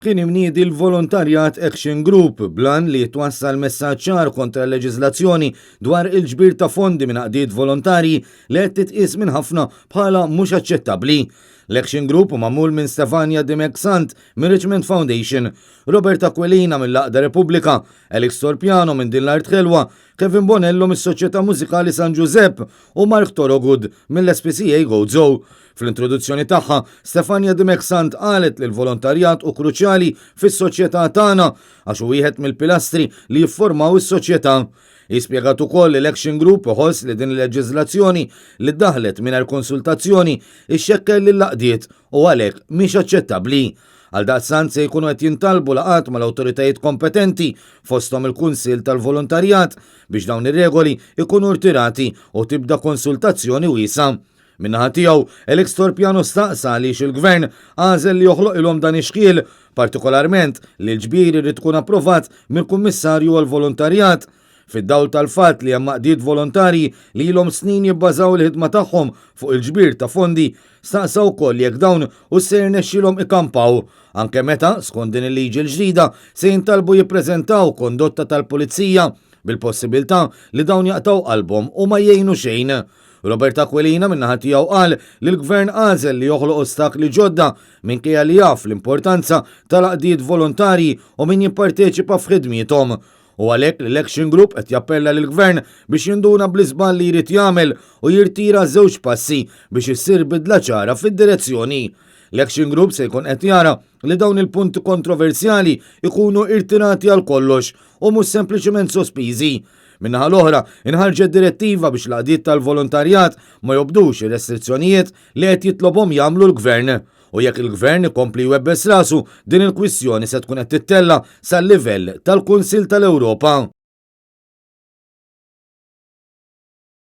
Kien imniedi l-Volontarjat Action Group bl-għan li jitwassal messaġġ ċar kontra l-leġiżlazzjoni dwar il-ġbir ta' fondi minn għaqdiet volontarji li qed titqies minn ħafna bħala mhux aċċettabbli. L-Action Group hu magħmul minn Stefania Dimech Sant minn Richmond Foundation, Robert Aquilina mill-Għaqda Repubblika, Alex Torpiano minn Din l-Art Ħelwa, Kevin Bonello mis-Soċjetà Mużikali San Ġużepp u Mark Torogood mill-SPCA Gozo. Fl-introduzzjoni tagħha, Stefania Dimech Sant qalet li l-volontarjat hu kruċjali fis-soċjetà tagħna għax hu wieħed mill-pilastri li jifformaw is-soċjetà. Hi spjegat ukoll li l-Action Group iħoss li din il-leġiżlazzjoni li ddaħlet mingħajr konsultazzjoni ixxekkel lill-għaqdiet u għalhekk mhix aċċettabbli. Għaldaqstant se jkunu qed jintalbu laqgħat mal-awtoritajiet kompetenti fosthom il-Kunsill tal-Volontarjat biex dawn ir-regoli jkunu rtirati u tibda konsultazzjoni wiesgħa. Min-naħa tiegħu, Alex Torpiano staqsa għaliex il-Gvern għażel li joħloqilhom dan ix-xkiel, partikolarment li l-ġbir irid tkun approvat mill-Kummissarju għall-Volontarjat. Fid-dawl tal-fatt li hemm għaqdiet volontarji li ilhom snin jibbażaw il-ħidma tagħhom fuq il-ġbir ta' fondi, staqsa wkoll jekk dawn hux se jirnexxilhom ikampaw, anke meta, skont din il-liġi l-ġdida, se jintalbu jippreżentaw kondotta tal-pulizija, bil-possibilità li dawn jaqtgħu qalbhom u ma jgħinu xejn. Robert Aquilina min-naħa tiegħu qal li l-Gvern għażel li joħloq ostakli ġodda minkejja li jaf l-importanza tal-għaqdiet volontarji u min jipparteċipa f'ħidmiethom. U għalhekk li l-Action Group qed jappella lill-Gvern biex jinduna bl-iżball li jrid jagħmel u jirtira żewġ passi biex issir bidla ċara fid-direzzjoni. L-Action Group se jkun qed jara li dawn il-punti kontroversjali jkunu irtirati għal kollox u mhux sempliċement sospiżi. Min-naħa l-oħra, inħarġet direttiva biex l-għaqdiet tal-volontarjat ma jobdux ir-restrizzjonijiet li qed jitlobhom jagħmlu l-Gvern. U jekk il-Gvern ikompli jwebbes rasu, din il-kwistjoni se tkun qed tittella' sal-livell tal-Kunsill tal-Ewropa.